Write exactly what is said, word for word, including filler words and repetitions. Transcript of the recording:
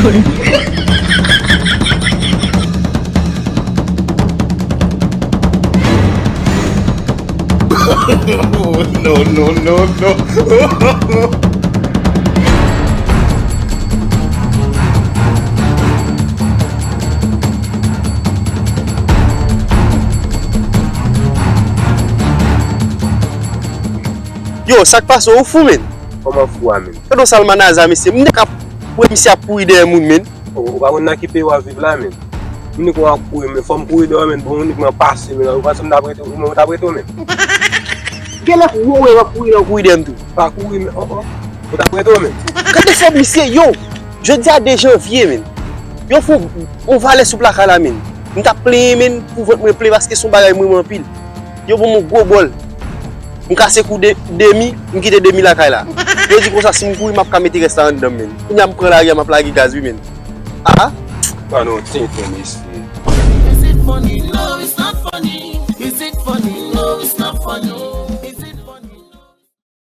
Oh, no, no, no, no. Yo, sa k pase, ou fou, menn? Kòman fou a, menn? Gade yon sal manaza, mesye. M te ka wè misye ap kouri dèyè moun, menn. Ou, ou pa konn nan ki peyi w ap viv la, menn. Moun ki ap kouri, menn, fò m kouri dèyè w, menn. Bon, moun ki ap pase, menn. Ou panse m t ap rete, ou menm, ou t ap rete w, menn? Genlè w wè w ap kouri la, ou kouri dèyè m tou. Pa kouri, menn. Oh, oh. Ou t ap rete w, menn. Gade fòm misye, yo. Jodi a de janvye, menn. Yo fè yon valè sou plaka la, menn. M t ap plenyen, menn, pou vant mwen plen, paske se yon bagay m renmen anpil. Yo ban m yon gwo bòl. M kase kou de, demi, m kite demi lakay la. Yo di konsa, si m kouri, m ap ka mete rès la anndan m, menn. Kounye a m pran lari a, m ap lage gaz, wi, menn. Ah! Pa non, tenten, mesye. Is it funny? No, it's not funny. Is it funny? No, it's not funny.